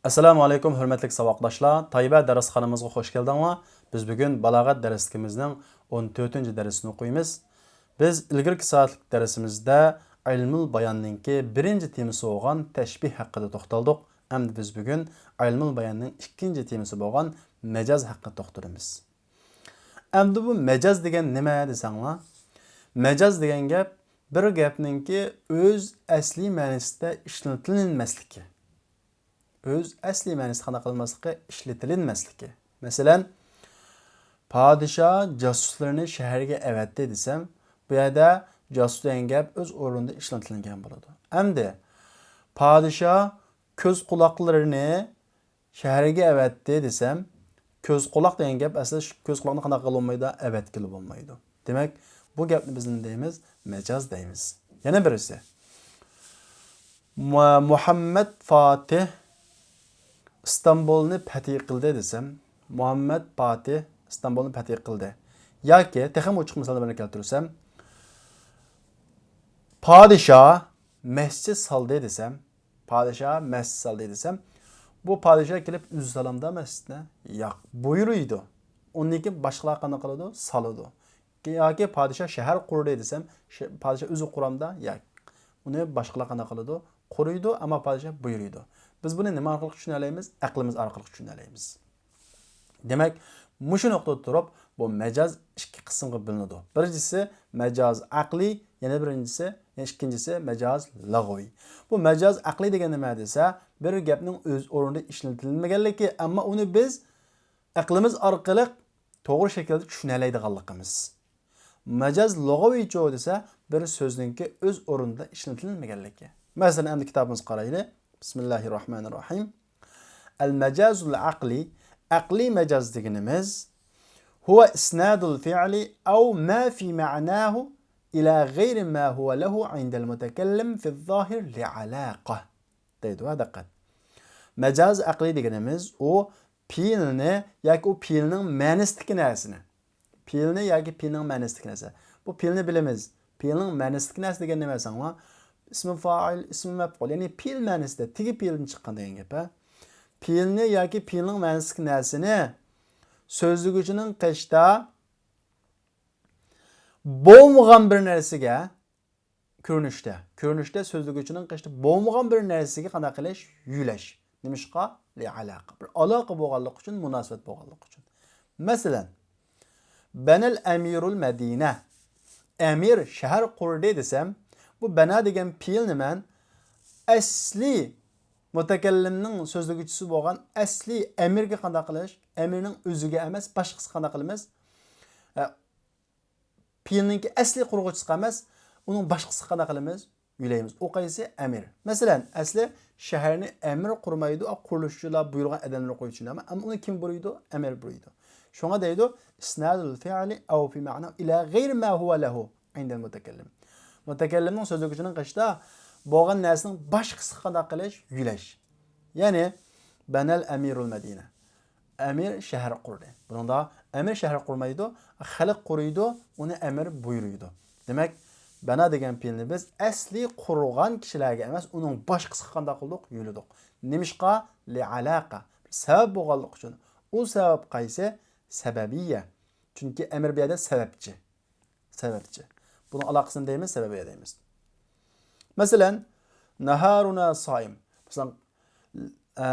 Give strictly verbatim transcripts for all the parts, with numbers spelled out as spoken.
ئەسسالامۇ ئەلەيكۇم، ھۆرمەتلىك ساۋاقداشلار! تايبە دەرسخانىمىزغا خوش كەلدىڭلار. بىز بۈگۈن بالاغەت دەرسلىكىمىزنىڭ ئون تۆتىنچى دەرسىنى ئوقۇيمىز. بىز ئىلگىرىكى سائەتلىك دەرسىمىزدە ئىلمۇل باياننىڭكى بىرىنچى تېمىسى بولغان تەشبىھ ھەققىدە توختالدۇق. ئەمدى بىز بۈگۈن ئىلمۇل باياننىڭ ئىككىنچى تېمىسى بولغان مەجاز ھەققىدە توختىلىمىز. ئەمدى بۇ مەجاز دېگەن نېمە دېسەڭلار، مەجاز دېگەن گەپ بىر گەپنىڭكى ئۆز ئەسلىي مەنىسىدە ئىشلىتىلمەسلىكى. ئۆز ئەسلىي مەنىسىدە قانداق قىلماسلىقى، ئىشلىتىلمەسلىكى. مەسىلەن، پادىشاھ جاسۇسلىرىنى شەھەرگە ئەۋەتتى دېسەم، بۇ يەردە جاسۇس دېگەن گەپ ئۆز ئورنىدا ئىشلىتىلگەن بولىدۇ. ئەمدى پادىشاھ كۆز قۇلاقلىرىنى شەھەرگە ئەۋەتتى دېسەم، كۆز قۇلاق دېگەن گەپ ئەسلى شۇ كۆز قۇلاقنى قانداق قىلغىلى بولمايدۇ؟ ئەۋەتكىلى بولمايدۇ. دېمەك، بۇ گەپنى بىز نېمە دەيمىز؟ مەجاز دەيمىز. يەنە بىرسى. مۇ-، مۇھەممەد فاتىھ ئىستانبۇلنى پەتھى قىلدى دېسەم، مۇھەممەد پاتىھ ئىستانبۇلنى پەتھى قىلدى. ياكى تېخىمۇ ئوچۇق مىساللار بىلەن كەلتۈرسەم، پادىشاھ مەسچىت سالدى دېسەم، پادىشاھ مەسچىت سالدى دېسەم، بۇ پادىشاھ كېلىپ ئۆزى سالامدا مەسچىتنى؟ ياق، بۇيرۇيدۇ. ئۇندىن كېيىن باشقىلار قانداق قىلىدۇ؟ سالىدۇ. ياكى پادىشاھ شەھەر قۇردى دېسەم، ش-، پادىشاھ ئۆزى قۇرامدا؟ ياق. ئۇنى باشقىلار قانداق قىلىدۇ؟ قۇرۇيدۇ، ئەمما پادىشاھ بۇيرۇيدۇ. بىز بۇنى نېمە ئارقىلىق چۈشىنەلەيمىز؟ ئەقلىمىز ئارقىلىق چۈشىنەلەيمىز. دېمەك، مۇشۇ نۇقتىدا تۇرۇپ، بۇ مەجاز ئىككى قىسىمغا بۆلۈنىدۇ. بىرىنچىسى مەجاز ئەقلىي، يەنە بىرىنچىسى، يەنە ئىككىنچىسى مەجاز لۇغەۋىي. بۇ مەجاز ئەقلىي دېگەن نېمە دېسە، بىر گەپنىڭ ئۆز ئورنىدا ئىشلىتىلمىگەنلىكى، ئەمما ئۇنى بىز ئەقلىمىز ئارقىلىق توغرا شەكىلدە چۈشىنەلەيدىغانلىقىمىز. مەجاز لۇغەۋىيچۇ دېسە، بىر سۆزنىڭكى ئۆز ئورنىدا ئىشلىتىلمىگەنلىكى. مەسىلەن، ئەمدى كىتابىمىزغا قارايلى. بىسمىللاھىررەھمانىررەھىم. ئەل مەجازۇل ئەقلى، ئەقلىي مەجاز دېگىنىمىز، ھۇۋە ئىسنادۇل فىئلى ئەۋ ما فى مەناھۇ ئىلە غەيرى ما ھۇۋە لەھۇ ئىندەل مۇتەكەللىم فىز زاھىر لىئالاقە. دەيدۇ، ھە، دىققەت. مەجاز ئەقلىي دېگىنىمىز ئۇ پېئىلنى ياكى ئۇ پېئىلنىڭ مەنىسىدىكى نەرسىنى. پېئىلنى ياكى پېئىلنىڭ مەنىسىدىكى نەرسە. بۇ پېئىلنى بىلىمىز. پېئىلنىڭ مەنىسىدىكى نەرسە دېگەن نېمە دېسەڭلار؟ ئىسمى فائىل، ئىسمى مەپئۇل، يەنى پېئىل مەنىسىدە، تېگى پېئىلدىن چىققان دېگەن گەپ، ھە. پېئىلنى ياكى پېئىلنىڭ مەنىسىدىكى نەرسىنى سۆزلىگۈچىنىڭ قېشىدا بولمىغان بىر نەرسىگە، كۆرۈنۈشتە، كۆرۈنۈشتە سۆزلىگۈچىنىڭ قېشىدا بولمىغان بىر نەرسىگە قانداق قىلىش؟ يۆلەش. نېمىشقا؟ لىئالاقە. بىر ئالاقە بولغانلىقى ئۈچۈن، مۇناسىۋەت بولغانلىقى ئۈچۈن. مەسىلەن، بەنەل ئەمىرۇل مەدىنە. ئەمىر شەھەر قۇردى دېسەم، بۇ بەنا دېگەن پېئىلنى مەن ئەسلى مۇتەكەللىمنىڭ سۆزلىگۈچىسى بولغان ئەسلى ئەمىرگە قانداق قىلىش؟ ئەمىرنىڭ ئۆزىگە ئەمەس، باشقىسىغا قانداق قىلىمىز؟ ئە، پېئىلنىڭكى ئەسلى قۇرغۇچىسىغا ئەمەس، ئۇنىڭ باشقىسىغا قانداق قىلىمىز؟ يۆلەيمىز. ئۇ قايسى؟ ئەمىر. مەسىلەن، ئەسلى شەھەرنى ئەمىر قۇرمايدۇ، ئا، قۇرۇلۇشچىلار بۇيرۇغان ئادەملەر قۇرۇيدۇ، ئەمما ئۇنى كىم بۇيرۇيدۇ؟ ئەمىر بۇيرۇيدۇ. شۇڭا دەيدۇ، ئىسنادۇل فىئلى ئەۋ فى مەنا ئىلە غەيرى ما ھۇۋە لەھۇ ئىندەل مۇتەكەللىم. مۇتەكەللىمنىڭ، سۆزلىگۈچىنىڭ قېشىدا بولغان نەرسىنىڭ باشقىسىغا قانداق قىلىش؟ يۆلەش. يەنى، بەنەل ئەمىرۇل مەدىنە. ئەمىر شەھەر قۇردى. بۇنىڭدا ئەمىر شەھەر قۇرمايدۇ، خەلق قۇرۇيدۇ، ئۇنى ئەمىر بۇيرۇيدۇ. دېمەك، بەنا دېگەن پېئىلنى بىز ئەسلى قۇرغان كىشىلەرگە ئەمەس، ئۇنىڭ باشقىسىغا قانداق قىلدۇق؟ يۆلىدۇق. نېمىشقا؟ لىئالاقە. بىر سەۋەب بولغانلىقى ئۈچۈن. ئۇ سەۋەب قايسى؟ سەبەبىيە. چۈنكى ئەمىر بۇ يەردە سەۋەبچى. سەۋەبچى. بۇنىڭ ئالاقىسىنى دەيمىز، سەۋەبىيە دەيمىز. مەسىلەن، نەھارۇنا سائىم. مەسىلەن، ئە،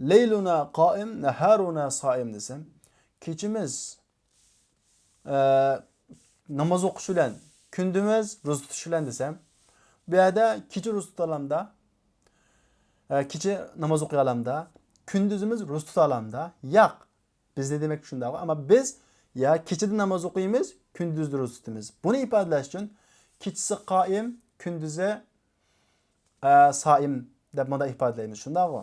لەيلۇنا قائىم، نەھارۇنا سائىم دېسەم، كېچىمىز، ئە، ناماز ئوقۇش بىلەن، كۈندۈمىز روزا تۇتۇش بىلەن دېسەم، بۇ يەردە كېچە روزا تۇتالامدا، ئە، كېچە ناماز ئوقۇيالامدا، كۈندۈزىمىز روزا تۇتالامدا؟ ياق. بىزدە دېمەك شۇنداق. ئەمما بىز يا كېچىدە ناماز ئوقۇيمىز، كۈندۈزدە روزا تۇتىمىز. بۇنى ئىپادىلەش ئۈچۈن كېچىسى قائىم، كۈندۈزى، ئە، سائىم دەپ مۇنداق ئىپادىلەيمىز. شۇنداقغۇ؟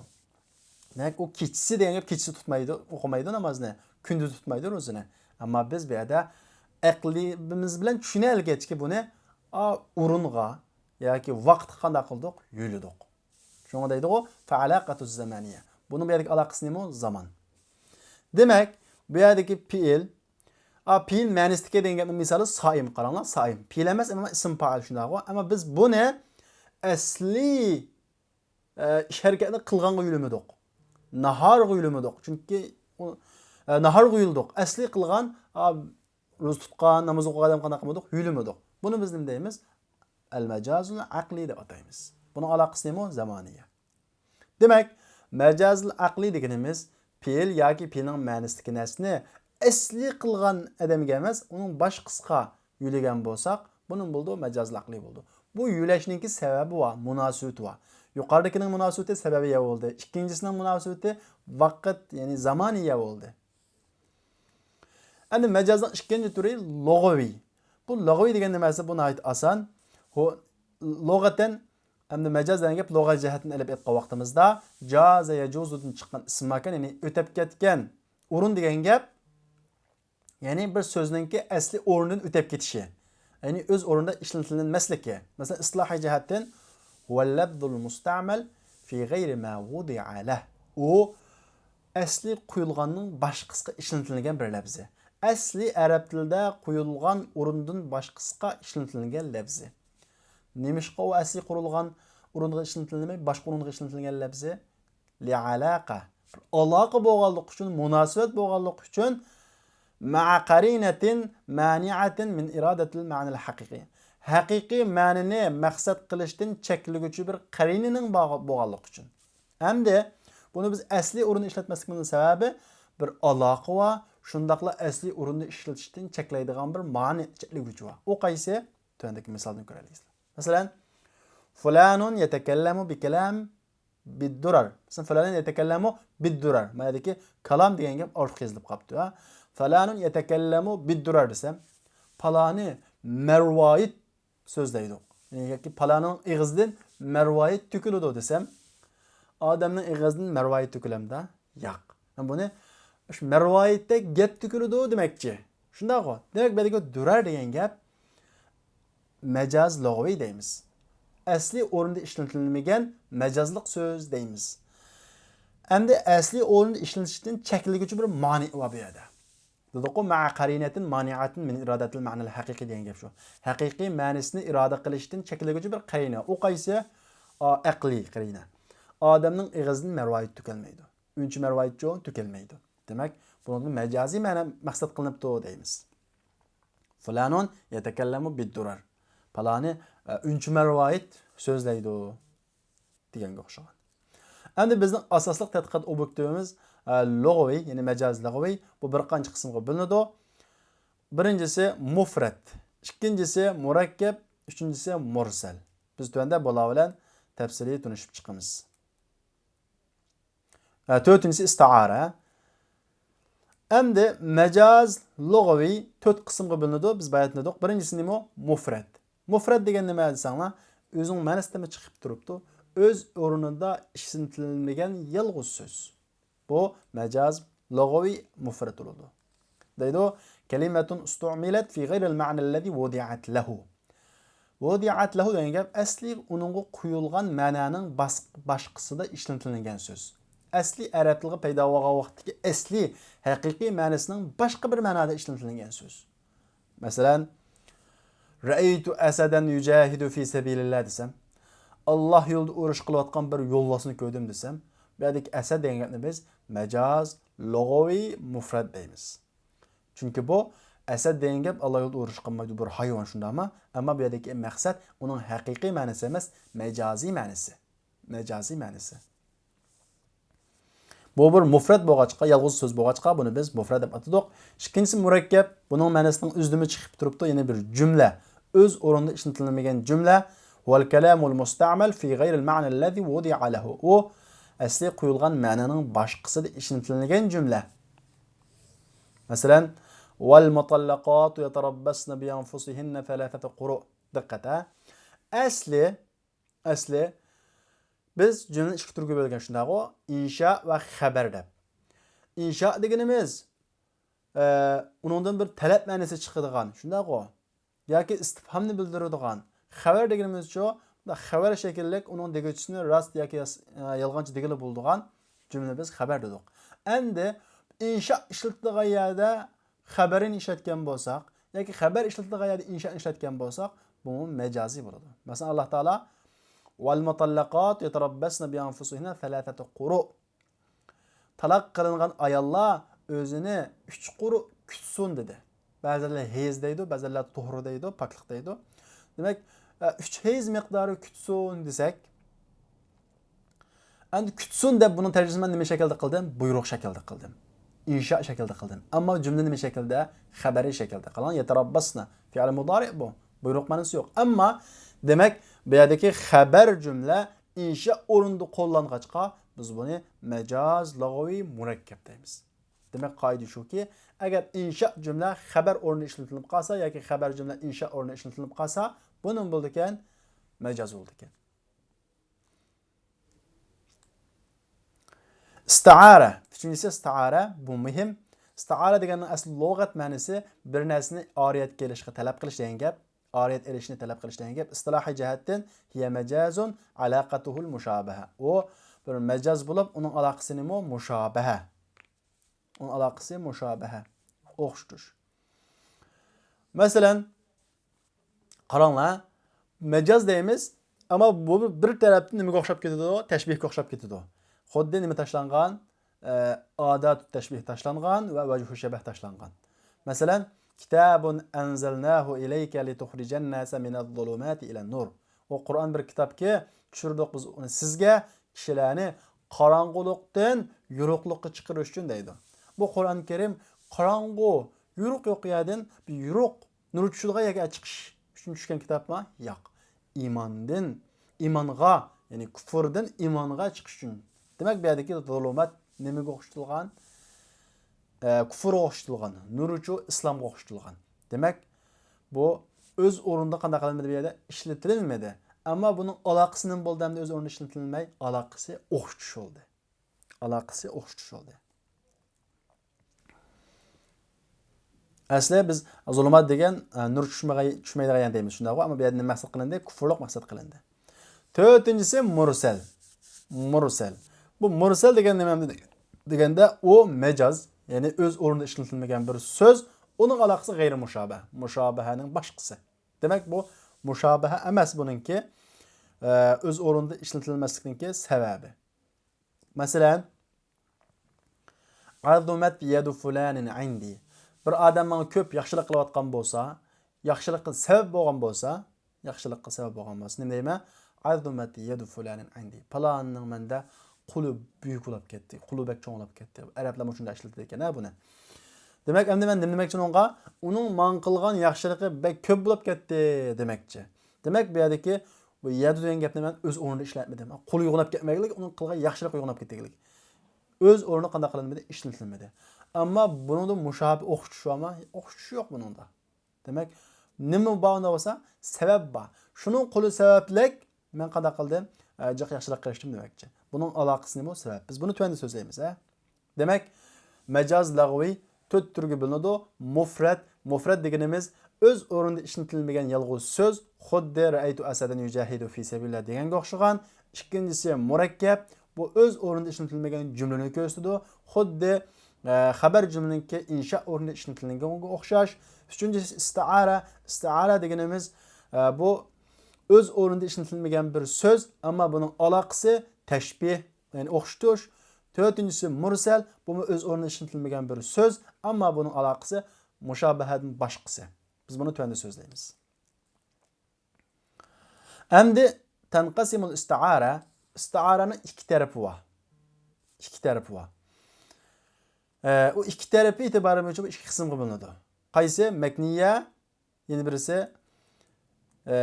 دېمەك، ئۇ كېچىسى دېگەن گەپ كېچىسى تۇتمايدۇ، ئوقۇمايدۇ نامازنى، كۈندۈزى تۇتمايدۇ روزىنى. ئەمما بىز بۇ يەردە ئەقلىمىز بىلەن چۈشىنەلىگەچكە بۇنى، ئا، ئورۇنغا ياكى ۋاقىتقا قانداق قىلدۇق؟ يۆلىدۇق. شۇڭا دەيدىغۇ، فەئالاقەتۇ زامانىيە. بۇنىڭ بۇ يەردىكى ئالاقىسى نېمە؟ زامان. دېمەك، بۇ يەردىكى پېئىل، ئا، پېئىل مەنىسىدىكى دېگەن گەپنىڭ مىسالى سائىم. قاراڭلار، سائىم. پېئىل ئەمەس، ئەمما ئىسىم پائىل شۇنداقغۇ. ئەمما بىز بۇنى ئەسلىي، ئە، ئىش ھەرىكەتنى قىلغانغا يۆلىمىدۇق. ناھارغا يۆلىمىدۇق. چۈنكى ئۇ، ئە، ناھارغا يۆلىدۇق. ئەسلى قىلغان، ئا، روزا تۇتقان، ناماز ئوقۇغان ئادەم قانداق قىلمىدۇق؟ يۆلىمىدۇق. بۇنى بىز نېمە دەيمىز؟ ئەل-مەجازۇل ئەقلىي دەپ ئاتايمىز. بۇنىڭ ئالاقىسى نېمە؟ زامانىيە. دېمەك، مەجازىل ئەقلىي دېگىنىمىز پېئىل ياكى پېئىلنىڭ مەنىسىدىكى نەرسىنى ئەسلى قىلغان ئادەمگە ئەمەس، ئۇنىڭ باشقىسىغا يۆلىگەن بولساق، بۇ نېمە بولىدۇ؟ مەجازىل ئەقلىي بولىدۇ. بۇ يۆلەشنىڭكى سەۋەبى بار، مۇناسىۋىتى بار. يۇقىرىدىكىنىڭ مۇناسىۋىتى سەۋەبىيە بولدى. ئىككىنچىسىنىڭ مۇناسىۋىتى ۋاقىت، يەنى زامانىيە بولدى. ئەمدى مەجازنىڭ ئىككىنچى تۈرى لۇغىۋى. بۇ لۇغىۋى دېگەن نېمە دېسە، بۇ ناھايىتى ئاسان. بۇ لۇغەتەن، ئەمدى مەجاز دېگەن گەپ لۇغەت جەھەتتىن ئېلىپ ئېيتقان ۋاقتىمىزدا جازە يەجۇزۇدىن چىققان ئىسىم ماكان، يەنى ئۆتەپ كەتكەن ئورۇن دېگەن گەپ. يەنى بىر سۆزنىڭكى ئەسلى ئورنىدىن ئۆتەپ كېتىشى. يەنى ئۆز ئورنىدا ئىشلىتىلمەسلىكى. مەسىلەن، ئىستىلاھىي جەھەتتىن ھۇۋەل لەفزۇل مۇستەمەل فى غەيرى ما ۋۇدىئە لەھ. ئۇ ئەسلى قويۇلغاننىڭ باشقىسىغا ئىشلىتىلگەن بىر لەپزى. ئەسلى ئەرەب تىلىدا قويۇلغان ئورۇندىن باشقىسىغا ئىشلىتىلگەن لەپزى. نېمىشقا ئۇ ئەسلى قۇرۇلغان ئورۇنغا ئىشلىتىلمەي، باشقا ئورۇنغا ئىشلىتىلگەن لەپزى؟ لىئالاقە. بىر ئالاقە بولغانلىقى ئۈچۈن، مۇناسىۋەت بولغانلىقى ئۈچۈن، مەئە قەرىنەتىن مانىئەتىن مىن ئىرادەتىل مەنىل ھەقىقىي. ھەقىقىي مەنىنى مەقسەت قىلىشتىن چەكلىگۈچى بىر قەرىنىنىڭ بار بولغانلىقى ئۈچۈن. ئەمدى بۇنى بىز ئەسلىي ئورۇندا ئىشلەتمەسلىكىمىزنىڭ سەۋەبى، بىر ئالاقە بار، شۇنداقلا ئەسلىي ئورۇندا ئىشلىتىشتىن چەكلەيدىغان بىر مانىئ، چەكلىگۈچى بار. ئۇ قايسى؟ تۆۋەندىكى مىسالدىن كۆرەلەيسىلەر. مەسىلەن، فۇلانۇن يەتەكەللەمۇ بىكەلام بىددۇرار. مەسىلەن، فۇلانۇن يەتەكەللەمۇ بىددۇرار. مانا يەردىكى كالام دېگەن گەپ ئارتۇق يېزىلىپ قاپتۇ، ھە. فۇلانۇن يەتەكەللەمۇ بىددۇرار دېسەم، پالانى مەرۋايىت سۆزلەيدۇ. يەنى ياكى پالانىنىڭ ئېغىزىدىن مەرۋايىت تۆكۈلىدۇ دېسەم، ئادەمنىڭ ئېغىزىدىن مەرۋايىت تۆكۈلەمدۇ؟ ياق. بۇنى شۇ مەرۋايىتتەك گەپ تۆكۈلىدۇ دېمەكچى. شۇنداقغۇ؟ دېمەك، بۇ يەردىكى دۇرار دېگەن گەپ مەجاز لۇغىۋى دەيمىز. ئەسلىي ئورنىدا ئىشلىتىلمىگەن مەجازلىق سۆز دەيمىز. ئەمدى ئەسلىي ئورنىدا ئىشلىتىشتىن چەكلىگۈچى بىر مانىئ بار بۇ يەردە. دېدۇققۇ، مەئە قەرىنەتىن مانىئەتىن مىن ئىرادەتىل مەنىل ھەقىقىي دېگەن گەپ شۇ. ھەقىقىي مەنىسىنى ئىرادە قىلىشتىن چەكلىگۈچى بىر قەرىنە. ئۇ قايسى؟ ئا، ئەقلىي قەرىنە. ئادەمنىڭ ئېغىزىدىن مەرۋايىت تۆكۈلمەيدۇ. ئۈنچە مەرۋايىتچۇ تۆكۈلمەيدۇ. دېمەك، بۇنىڭدىن مەجازىي مەنە مەقسەت قىلىنىپتۇ دەيمىز. فۇلانۇن يەتەكەللەمۇ بىددۇرار. پالانى، ئە، ئۈنچە مەرۋايىت سۆزلەيدۇ دېگەنگە ئوخشىغان. ئەمدى بىزنىڭ ئاساسلىق تەتقىقات ئوبيېكتىمىز، ئە، لۇغىۋى، يەنى مەجاز لۇغىۋى. بۇ بىر قانچە قىسىمغا بۆلۈنىدۇ. بىرىنچىسى مۇفرەت، ئىككىنچىسى مۇرەككەپ، ئۈچىنچىسى مۇرسەل. بىز تۆۋەندە بۇلار بىلەن تەپسىلىي تونۇشۇپ چىقىمىز. ھە، تۆتىنچىسى ئىستىئارە. ئەمدى مەجاز لۇغىۋى تۆت قىسىمغا بۆلۈنىدۇ. بىز بايا دېدۇق. بىرىنچىسى نېمە؟ مۇفرەت. مۇفرەت دېگەن نېمە دېسەڭلار، ئۆزىنىڭ مەنىسىدىنمۇ چىقىپ تۇرۇپتۇ. ئۆز ئورنىدا ئىشلىتىلمىگەن يالغۇز سۆز. بۇ مەجاز لۇغىۋى مۇفرەت بولىدۇ. دەيدۇ، كەلىمەتۇن ئۇستۇئمىلەت فى غەيرىل مەنەللەزى ۋۇدىئەت لەھۇ. ۋۇدىئەت لەھۇ دېگەن گەپ ئەسلى ئۇنىڭغا قويۇلغان مەنانىڭ باس-، باشقىسىدا ئىشلىتىلگەن سۆز. ئەسلى ئەرەب تىلىغا پەيدا بولغان ۋاقىتتىكى ئەسلى ھەقىقىي مەنىسىنىڭ باشقا بىر مەنادا ئىشلىتىلگەن سۆز. مەسىلەن، رەئەيتۇ ئەسەدەن يۇجاھىدۇ فى سەبىلىللا دېسەم، ئاللاھ يولىدا ئۇرۇش قىلىۋاتقان بىر يولۋاسنى كۆردۈم دېسەم، بۇ يەردىكى ئەسەد دېگەن گەپنى بىز مەجاز لۇغىۋى مۇفرەت دەيمىز. چۈنكى بۇ ئەسەد دېگەن گەپ ئاللاھ يولىدا ئۇرۇش قىلمايدۇ، بىر ھايۋان شۇنداقمۇ؟ ئەمما بۇ يەردىكى مەقسەت ئۇنىڭ ھەقىقىي مەنىسى ئەمەس، مەجازىي مەنىسى. مەجازىي مەنىسى. بۇ بىر مۇفرەت بولغاچقا، يالغۇز سۆز بولغاچقا، بۇنى بىز مۇفرەت دەپ ئاتىدۇق. ئىككىنچىسى مۇرەككەپ، بۇنىڭ مەنىسىنىڭ ئۆزىدىنمۇ چىقىپ تۇرۇپتۇ، يەنى بىر جۈملە، ئۆز ئورنىدا ئىشلىتىلمىگەن جۈملە. ۋەل كەلامۇل مۇستەمەل فى غەيرىل مەنەللەزى ۋۇدىئە لەھۇ. ئۇ ئەسلى قويۇلغان مەنىنىڭ باشقىسىدا ئىشلىتىلگەن جۈملە. مەسىلەن، ۋەل مۇتەللەقاتۇ يەتەرەببەسنە بىئەنفۇسىھىننە سەلاسەتە قۇرۇ. دىققەت ھە. ئەسلى ئەسلى بىز جۈملىنى ئىككى تۈرگە بۆلگەن، شۇنداقغۇ؟ ئىنشا ۋە خەبەر دەپ. ئىنشا دېگىنىمىز، ئە، ئۇنىڭدىن بىر تەلەپ مەنىسى چىقىدىغان، شۇنداقغۇ؟ ياكى ئىستىپھامنى بىلدۈرىدىغان. خەۋەر دېگىنىمىزچۇ؟ خەۋەر شەكىللىك، ئۇنىڭ دېگۈچىسىنى راست ياكى ياس-، ئە، يالغانچە دېگىلى بولىدىغان جۈملىنى بىز خەبەر دېدۇق. ئەمدى ئىنشا ئىشلىتىدىغان يەردە خەۋەرنى ئىشلەتكەن بولساق، ياكى خەۋەر ئىشلىتىدىغان يەردە ئىنشا ئىشلەتكەن بولساق، بۇمۇ مەجازىي بولىدۇ. مەسىلەن، ئاللاھ تائالا، ۋەل مۇتەللەقاتۇ يەتەرەببەسنە بىئەنفۇسىھىننە سەلاسەتە قۇرۇ. تالاق قىلىنغان ئاياللار ئۆزىنى ئۈچ قۇر كۈتسۇن دېدى. بەزىلەر ھەيز دەيدۇ، بەزىلەر تۇھرى دەيدۇ، پاكلىق دەيدۇ. دېمەك، ئە، ئۈچ ھەيز مىقدارى كۈتسۇن دېسەك، ئەمدى كۈتسۇن دەپ بۇنىڭ تەرجىمىسىنى مەن نېمە شەكىلدە قىلدىم؟ بۇيرۇق شەكىلدە قىلدىم. ئىنشا شەكىلدە قىلدىم. ئەمما جۈملە نېمە شەكىلدە؟ خەبەرىي شەكىلدە قىلغان. يەتەرەببەسنە. فېئىل مۇدارىئ بۇ. بۇيرۇق مەنىسى يوق. ئەمما، دېمەك، بۇ يەردىكى خەبەر جۈملە ئىنشا ئورنىدا قوللانغاچقا، بىز بۇنى مەجاز لۇغەۋىي مۇرەككەپ دەيمىز. دېمەك، قائىدە شۇكى، ئەگەر ئىنشا جۈملە خەبەر ئورنىدا ئىشلىتىلىپ قالسا ياكى خەبەر جۈملە ئىنشا ئورنىدا ئىشلىتىلىپ قالسا، بۇ نېمە بولىدىكەن؟ مەجاز بولىدىكەن. ئىستىئارە. ئۈچىنچىسى ئىستىئارە. بۇ مۇھىم. ئىستىئارە دېگەننىڭ ئەسلى لۇغەت مەنىسى بىر نەرسىنى ئارىيەتكە ئېلىشقا تەلەپ قىلىش دېگەن گەپ. ئارىيەت ئېلىشنى تەلەپ قىلىش دېگەن گەپ. ئىستىلاھىي جەھەتتىن، هىيە مەجازۇن، ئالاقەتۇھۇل مۇشابەھە. ئۇ بىر مەجاز بولۇپ، ئۇنىڭ ئالاقىسى نېمە؟ مۇشابەھە. ئۇنىڭ ئالاقىسى مۇشابەھە. ئوخشىتىش. مەسىلەن، قاراڭلار، مەجاز دەيمىز، ئەمما بۇ بىر تەرەپتىن نېمىگە ئوخشاپ كېتىدۇ؟ تەشبىھكە ئوخشاپ كېتىدۇ. خۇددى نېمە تاشلانغان؟ ئە، ئاداتۇ تەشبىھ تاشلانغان ۋە ۋەجھۇ شەبەھ تاشلانغان. مەسىلەن، كىتابۇن ئەنزەلناھۇ ئىلەيكە لىتۇخرىجەن ناسە مىنەز زۇلۇماتى ئىلەن نۇر. ئۇ قۇرئان بىر كىتابكى، چۈشۈردۇق بىز ئۇنى سىزگە، كىشىلەرنى قاراڭغۇلۇقتىن يورۇقلۇققا چىقىرىش ئۈچۈن دەيدۇ. بۇ قۇرئان كەرىم قاراڭغۇ، يورۇق يوق يەردىن بىر يورۇق نۇر چۈشىدىغان يەرگە چىقىش ئۈچۈن چۈشكەن كىتابمۇ؟ ياق. ئىماندىن ئىمانغا، يەنى كۇفۇردىن ئىمانغا چىقىش ئۈچۈن. دېمەك، بۇ يەردىكى زۇلۇمات نېمىگە ئوخشىتىلغان؟ ئە، كۇفۇرغا ئوخشىتىلغان. نۇرچۇ ئىسلامغا ئوخشىتىلغان. دېمەك، بۇ ئۆز ئورنىدا قانداق قىلىنمىدى بۇ يەردە؟ ئىشلىتىلمىدى. ئەمما بۇنىڭ ئالاقىسى نېمە بولدى ئەمدى ئۆز ئورنىدا ئىشلىتىلمەي؟ ئالاقىسى ئوخشىتىش بولدى. ئالاقىسى ئوخشىتىش بولدى. ئەسلى بىز زۇلۇمات دېگەن، ئە، نۇر چۈشمىگەي-، چۈشمەيدىغان يەر دەيمىز، شۇنداقغۇ؟ ئەمما بۇ يەردە نېمە مەقسەت قىلىندى؟ كۇفۇرلۇق مەقسەت قىلىندى. تۆتىنچىسى مۇرسەل. مۇرسەل. بۇ مۇرسەل دېگەن نېمە دېگەندە، ئۇ مەجاز، يەنى ئۆز ئورنىدا ئىشلىتىلمىگەن بىر سۆز، ئۇنىڭ ئالاقىسى غەيرىي مۇشابەھە. مۇشابەھەنىڭ باشقىسى. دېمەك، بۇ مۇشابەھە ئەمەس بۇنىڭكى، ئە، ئۆز ئورنىدا ئىشلىتىلمەسلىكنىڭكى سەۋەبى. مەسىلەن، عظمت يد فلان عندي. بىر ئادەم ماڭا كۆپ ياخشىلىق قىلىۋاتقان بولسا، ياخشىلىققا سەۋەب بولغان بولسا، ياخشىلىققا سەۋەب بولغان بولسا، نېمە دەيمەن؟ عظمت يد فلان عندي. پالاننىڭ مەندە قولى بۈيۈك بولۇپ كەتتى، قولى بەك چوڭ بولۇپ كەتتى. ئەرەبلەر مۇشۇنداق ئىشلىتىدىكەن ھە بۇنى. دېمەك، ئەمدى مەن نېمە دېمەكچى ئۇنىڭغا؟ ئۇنىڭ ماڭا قىلغان ياخشىلىقى بەك كۆپ بولۇپ كەتتى دېمەكچى. دېمەك، بۇ يەردىكى بۇ يەدۇ دېگەن گەپنى مەن ئۆز ئورنىدا ئىشلەتمىدىم. قولى يوغىناپ كەتمەگلىك، ئۇنىڭ قىلغان ياخشىلىقى يوغىناپ كەتكەنلىك. ئۆز ئورنىدا قانداق قىلىنمىدى؟ ئىشلىتىلمىدى. ئەمما بۇنىڭدا مۇشابىھ ئوخشىتىش بارمۇ؟ ئوخشىتىش يوق بۇنىڭدا. دېمەك، نېمە بار ئۇندا بولسا؟ سەۋەب بار. شۇنىڭ قولى سەۋەبلىك مەن قانداق قىلدىم؟ ئە، جىق ياخشىلىق قىلىشتىم دېمەكچى. بۇنىڭ ئالاقىسى نېمە؟ سەۋەب. بىز بۇنى تۆۋەندە سۆزلەيمىز، ھە؟ دېمەك، مەجاز لۇغىۋى تۆت تۈرگە بۆلۈنىدۇ. مۇفرەت. مۇفرەت دېگىنىمىز ئۆز ئورنىدا ئىشلىتىلمىگەن يالغۇز سۆز. خۇددى رەئەيتۇ ئەسەدەن يۇجاھىدۇ فى سەبىلىللا دېگەنگە ئوخشىغان. ئىككىنچىسى مۇرەككەپ. بۇ ئۆز ئورنىدا ئىشلىتىلمىگەن جۈملىنى كۆرسىتىدۇ. خۇددى، ئە، خەبەر جۈملىنىڭكى ئىنشا ئورنىدا ئىشلىتىلگەنگە ئوخشاش. ئۈچىنچىسى ئىستىئارە. ئىستىئارە دېگىنىمىز، ئە، بۇ ئۆز ئورنىدا ئىشلىتىلمىگەن بىر سۆز، ئەمما بۇنىڭ ئالاقىسى تەشبىھ، يەنى ئوخشىتىش. تۆتىنچىسى مۇرسەل، بۇمۇ ئۆز ئورنىدا ئىشلىتىلمىگەن بىر سۆز، ئەمما بۇنىڭ ئالاقىسى مۇشابىھەدىن باشقىسى. بىز بۇنى تۆۋەندە سۆزلەيمىز. ئەمدى تەنقەسىمۇل ئىستىئارە، ئىستىئارەنىڭ ئىككى تەرىپى بار. ئىككى تەرىپى بار. ئە، ئۇ ئىككى تەرىپى ئېتىبارى بويىچە بۇ ئىككى قىسىمغا بۆلۈنىدۇ. قايسى؟ مەكنىيە، يەنە بىرسى، ئە،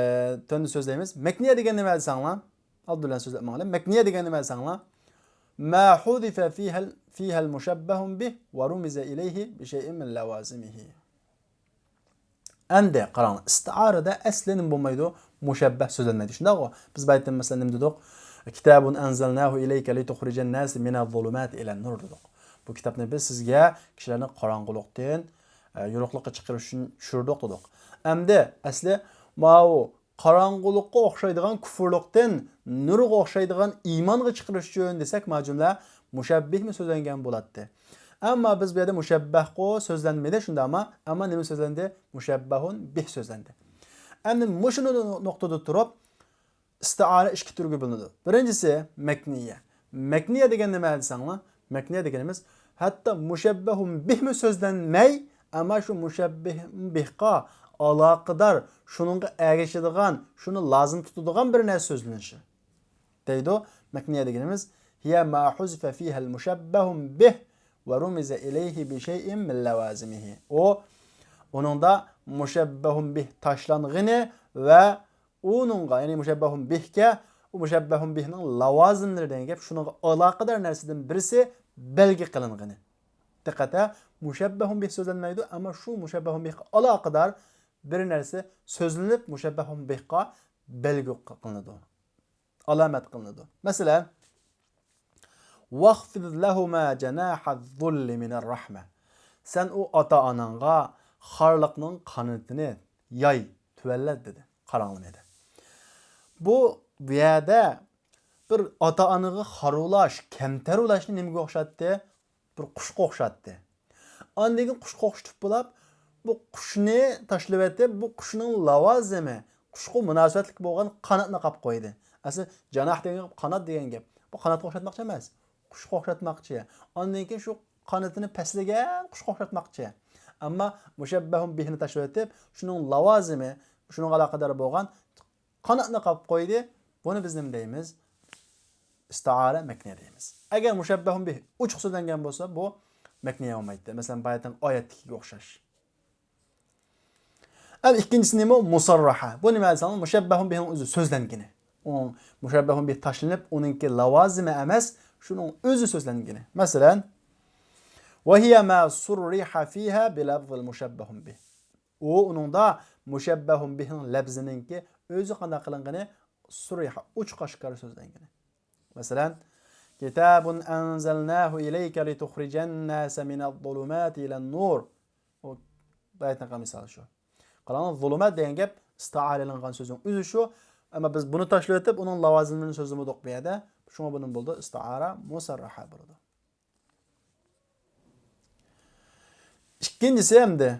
تۆۋەندە سۆزلەيمىز. مەكنىيە دېگەن نېمە دېسەڭلار؟ ئالدى بىلەن سۆزلەپ ماڭىلى. مەكنىيە دېگەن نېمە دېسەڭلار؟ ما حذف فيها، فيها المشبه به ورمز إليه بشيء من لوازمه. ئەمدى قاراڭلار، ئىستىئارىدە ئەسلى نېمە بولمايدۇ؟ مۇشەببەھ سۆزلەنمەيدۇ. شۇنداقغۇ؟ بىز بايىتتىن مەسىلەن نېمە دېدۇق؟ كتاب أنزلناه إليك لتخرج الناس من الظلمات إلى النور دېدۇق. بۇ كىتابنى بىز سىزگە كىشىلەرنى قاراڭغۇلۇقتىن، ئە، يورۇقلۇققا چىقىرىش ئۈچۈن چۈشۈردۇق دېدۇق. ئەمدى ئەسلى ماۋۇ قاراڭغۇلۇققا ئوخشايدىغان كۇفۇرلۇقتىن نۇرغا ئوخشايدىغان ئىمانغا چىقىرىش ئۈچۈن دېسەك، ما جۈملە مۇشەببىھمۇ سۆزلەنگەن بولاتتى. ئەمما بىز بۇ يەردە مۇشەببەھقۇ سۆزلەنمىدى، شۇنداقما؟ ئەمما نېمە سۆزلەندى؟ مۇشەببەھۇن بىھ سۆزلەندى. ئەمدى مۇشۇ نۇ-، نۇقتىدا تۇرۇپ، ئىستىئارە ئىككى تۈرگە بۆلۈنىدۇ. بىرىنچىسى مەكنىيە. مەكنىيە دېگەن نېمە دېسەڭلار، مەكنىيە دېگىنىمىز ھەتتا مۇشەببەھۇن بىھمۇ سۆزلەنمەي، ئەمما شۇ مۇشەببەھۇن بىھقا ئالاقىدار، شۇنىڭغا ئەگىشىدىغان، شۇنى لازىم تۇتىدىغان بىر نەرسە سۆزلىنىشى. دەيدۇ. مەكنىيە دېگىنىمىز هىيە ما ھۇزىفە فىھەل مۇشەببەھۇن بىھ ۋە رۇمىزە ئىلەيھى بىشەيئىن مىن لەۋازىمىھى. ئۇ، ئۇنىڭدا مۇشەببەھۇن بىھ تاشلانغىنى ۋە ئۇنىڭغا، يەنى مۇشەببەھۇن بىھكە، ئۇ مۇشەببەھۇن بىھنىڭ لاۋازىملىرى دېگەن گەپ، شۇنىڭغا ئالاقىدار نەرسىدىن بىرسى بەلگە قىلىنغىنى. دىققەت ھە، مۇشەببەھۇن بىھ سۆزلەنمەيدۇ، ئەمما شۇ مۇشەببەھۇن بىھقا ئالاقىدار بىر نەرسە سۆزلىنىپ، مۇشەببەھۇن بىھقا بەلگە قىلىنىدۇ، ئالامەت قىلىنىدۇ. مەسىلەن، ۋەخفىز لەھۇما جەناھەز زۇللى مىنەر رەھمە. سەن ئۇ ئاتا-ئاناڭغا خارلىقنىڭ قانىتىنى ياي، تۆۋەنلەت دېدى. قاراڭلىمىدى. بۇ، بۇ يەردە بىر ئاتا-ئانىغا خار ئۇلاش، كەمتەر ئۇلاشنى نېمىگە ئوخشاتتى؟ بىر قۇشقا ئوخشاتتى. ئاندىن كېيىن قۇشقا ئوخشىتىپ بولاپ، بۇ قۇشنى تاشلىۋېتىپ، بۇ قۇشنىڭ لاۋازىمى، قۇشقا مۇناسىۋەتلىك بولغان قاناتنى قاپ قويدى. ئەسلى جاناھ دېگەن گەپ قانات دېگەن گەپ. بۇ قاناتقا ئوخشاتماقچى ئەمەس. قۇشقا ئوخشاتماقچى. ئاندىن كېيىن شۇ قانىتىنى پەسلىگەن قۇشقا ئوخشاتماقچى. ئەمما مۇشەببەھۇن بىھنى تاشلىۋېتىپ، شۇنىڭ لاۋازىمى، شۇنىڭغا ئالاقىدار بولغان قاناتنى قاپ قويدى. بۇنى بىز نېمە دەيمىز؟ ئىستىئارە مەكنىيە دەيمىز. ئەگەر مۇشەببەھۇن بىھ ئوچۇق سۆزلەنگەن بولسا، بۇ مەكنىيە بولمايتتى. مەسىلەن، باياتىنقى ئايەتتىكىگە ئوخشاش. ئەمدى ئىككىنچىسى نېمە؟ مۇسەررەھە. بۇ نېمە دېسەڭلار، مۇشەببەھۇن بىھنىڭ ئۆزى سۆزلەنگىنى. ئۇنىڭ مۇشەببەھۇن بىھ تاشلىنىپ، ئۇنىڭكى لاۋازىمى ئەمەس، شۇنىڭ ئۆزى سۆزلەنگىنى. مەسىلەن، ۋەھىيە ما سۇررىھە فىھە بىلەفزىل مۇشەببەھۇن بىھ. ئۇ ئۇنىڭدا مۇشەببەھۇن بىھنىڭ لەپزىنىڭكى ئۆزى قانداق قىلىنغىنى، سۇررىھە، ئوچۇق ئاشكارا سۆزلەنگىنى. مەسىلەن، كىتابۇن ئەنزەلناھۇ ئىلەيكە لىتۇخرىجەنناسە مىنەز زۇلۇماتى ئىلەن نۇر. ئۇ ئايەتنىڭ مىسالى شۇ. قاراڭ، زۇلۇمات دېگەن گەپ ئىستىئارە ئېلىنغان سۆزنىڭ ئۆزى شۇ. ئەمما بىز بۇنى تاشلىۋېتىپ، ئۇنىڭ لاۋازىملىرىنى سۆزلىمىدۇق بۇ يەردە. شۇڭا بۇنىڭ بولىدۇ ئىستىئارە مۇسەررەھە بولىدۇ. ئىككىنچىسى ئەمدى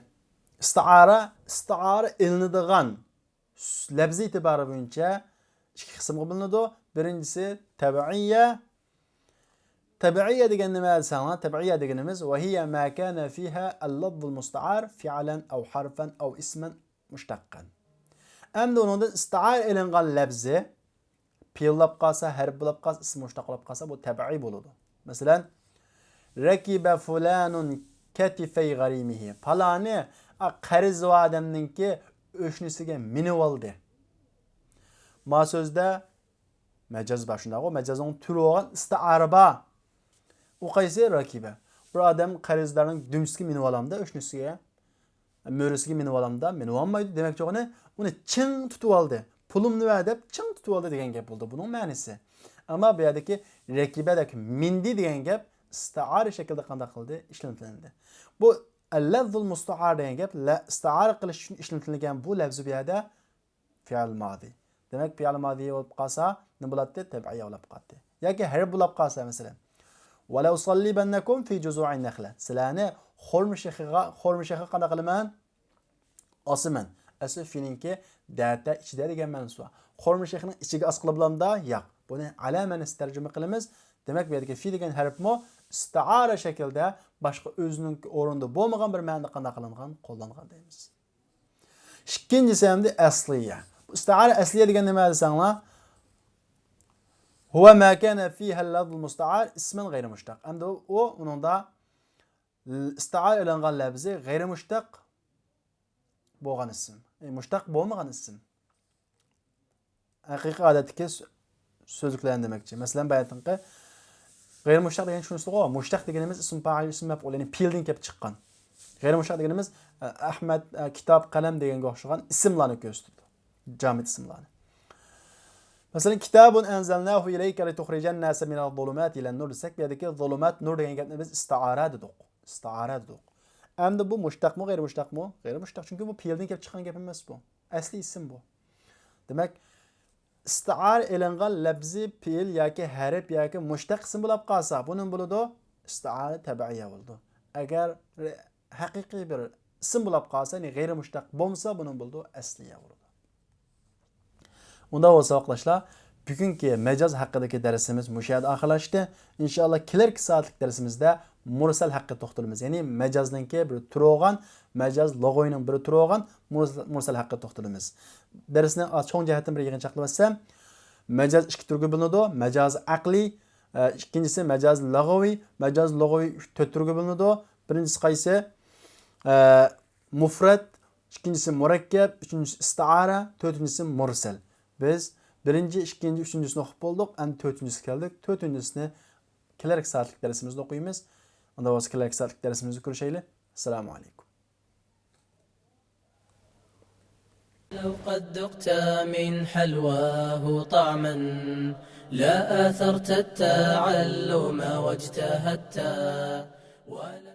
ئىستىئارە، ئىستىئارە ئېلىنىدىغان لەپزى ئېتىبارى بويىچە ئىككى قىسىمغا بۆلۈنىدۇ. بىرىنچىسى تەبىئىيە. تەبىئىيە دېگەن نېمە دېسەڭلار، تەبىئىيە دېگىنىمىز ۋەھىيە ما كان فىھە ئەللەفزۇل مۇستەئار فىئلەن ئەۋ ھەرفەن ئەۋ ئىسمەن مۇشتەققەن. ئەمدى ئۇنىڭدىن ئىستىئارە ئېلىنغان لەپزى پېئىل بولاپ قالسا، ھەرپ بولاپ قالسا، ئىسىم مۇشتەق بولاپ قالسا، بۇ تەبىئىي بولىدۇ. مەسىلەن، رەكىبە فۇلانۇن كەتىفەي غەرىمىھى. پالانى، ئا، قەرزى بار ئادەمنىڭكى ئۆشنىسىگە مىنىۋالدى. ما سۆزدە مەجاز بار، شۇنداقغۇ؟ مەجازنىڭ تۈرى بولغان ئىستىئارە بار. ئۇ قايسى؟ رەكىبە. بىر ئادەم قەرزدارنىڭ دۈمسىگە مىنىۋالامدا، ئۆشنىسىگە، مۈرىسىگە مىنىۋالامدا، مىنىۋالمايدۇ. دېمەكچى بولغىنى، ئۇنى چىڭ تۇتۇۋالدى. پۇلۇمنى بەر دەپ چىڭ تۇتۇۋالدى دېگەن گەپ بولدى بۇنىڭ مەنىسى. ئەمما بۇ يەردىكى رەكىبە دەك مىندى دېگەن گەپ ئىستىئارە شەكلىدە قانداق قىلدى؟ ئىشلىتىلدى. بۇ ئەللەفزۇل مۇستەئار دېگەن گەپ، لە-، ئىستىئارە قىلىش ئۈچۈن ئىشلىتىلگەن بۇ لەپزى بۇ يەردە فېئىل مازى. دېمەك، فېئىل مازى بولۇپ قالسا، نېمە بولاتتى؟ تەبىئىي بولۇپ قالاتتى. ياكى ھەرپ بولۇپ قالسا، مەسىلەن، ۋەلەۋ ساللىبەننەكۇم فى جۇزۇعىن نەخلە. سىلەرنى خورما شېخىغا، خورما شېخىغا قانداق قىلىمەن؟ ئاسىمەن. ئەسلى فىنىڭكى دەتە ئىچىدە دېگەن مەنىسى بار. خورما شېخىنىڭ ئىچىگە ئاسقىلى بولامدا؟ ياق. بۇنى ئەلە مەنىسى تەرجىمە قىلىمىز. دېمەك، بۇ يەردىكى فى دېگەن ھەرپمۇ ئىستىئارە شەكلىدە باشقا ئۆزىنىڭ ئورنىدا بولمىغان بىر مەنىدە قانداق قىلىنغان؟ قوللانغان دەيمىز. ئىككىنچىسى ئەمدى ئەسلىيە. ئىستىئارە ئەسلىيە دېگەن نېمە دېسەڭلار؟ ھۇۋە ما كان فىھە لەفزۇل مۇستەئار ئىسمەن غەيرى مۇشتەق. ئەمدى ئۇ، ئۇنىڭدا ئىستىئارە ئېلىنغان لەپزى غەيرىي مۇشتەق بولغان ئىسىم. ئى، مۇشتەق بولمىغان ئىسىم. ھەقىقىي ئادەتتىكى سۆ-، سۆزلۈكلەرنى دېمەكچى. مەسىلەن، باياتىنقى غەيرىي مۇشتەق دېگەن چۈشىنىسىزغۇ؟ مۇشتەق دېگىنىمىز ئىسىم پائىل، ئىسىم مەپئۇل، يەنى پېئىلدىن كېلىپ چىققان. غەيرىي مۇشتەق دېگىنىمىز، ئە، ئەھمەد، ئە، كىتاب، قەلەم دېگەنگە ئوخشىغان ئىسىملارنى كۆرسىتىدۇ. جامىت ئىسىملارنى. مەسىلەن، كىتابۇن ئەنزەلناھۇ ئىلەيكە لىتۇخرىجەن ناسە مىنەز زۇلۇماتى ئىلەن نۇر دېسەك، بۇ يەردىكى زۇلۇمات، نۇر دېگەن گەپنى بىز ئىستىئارە دېدۇق. ئىستىئارە دېدۇق. ئەمدى بۇ مۇشتەقمۇ، غەيرىي مۇشتەقمۇ؟ غەيرىي مۇشتەق، چۈنكى بۇ پېئىلدىن كېلىپ چىققان گەپ ئەمەس بۇ. ئەسلىي ئىسىم بۇ. دېمەك، ئىستىئارە ئېلىنغان لەپزى پېئىل ياكى ھەرپ ياكى مۇشتەق ئىسىم بولاپ قالسا، بۇ نېمە بولىدۇ؟ ئىستىئارە تەبىئىيە بولىدۇ. ئەگەر ھەقىقىي بىر ئىسىم بولاپ قالسا، يەنى غەيرىي مۇشتەق بولمىسا، بۇنىڭ بولىدۇ ئەسلىيە بولىدۇ. ئۇنداق بولسا، قېرىنداشلار، بۈگۈنكى مەجاز ھەققىدىكى دەرسىمىز مۇشۇ يەردە ئاخىرلاشتى. ئىنشائاللا، كېلەركى سائەتلىك دەرسىمىزدە مۇرسەل ھەققىدە توختىلىمىز. يەنى مەجازنىڭكى بىر تۈرى بولغان، مەجاز لۇغىۋىنىڭ بىر تۈرى بولغان مۇرسەل، مۇرسەل ھەققىدە توختىلىمىز. دەرسنى ئاز چوڭ جەھەتتىن بىر يىغىنچاقلاپ ئۆتسەم، مەجاز ئىككى تۈرگە بۆلۈنىدۇ. مەجاز ئەقلىي، ئە، ئىككىنچىسى مەجاز لۇغىۋى. مەجاز لۇغىۋى ئۈچ، تۆت تۈرگە بۆلۈنىدۇ. بىرىنچىسى قايسى؟ ئە، مۇفرەت، ئىككىنچىسى مۇرەككەپ، ئۈچىنچىسى ئىستىئارە، تۆتىنچىسى مۇرسەل. بىز بىرىنچى، ئىككىنچى، ئۈچىنچىسىنى ئوقۇپ بولدۇق. ئەمدى تۆتىنچىسىگە كەلدۇق. تۆتىنچىسىنى كېلەركى سائەتلىك دەرسىمىزدە ئوقۇيمىز. ئۇنداق بولسا كېلەركى سائەتلىك دەرسىمىزدە كۆرۈشەيلى. ئەسسالامۇ ئەلەيكۇم. لو قد ذقت من حلواه طعما، لا آثرت التعلم واجتهدت، ولا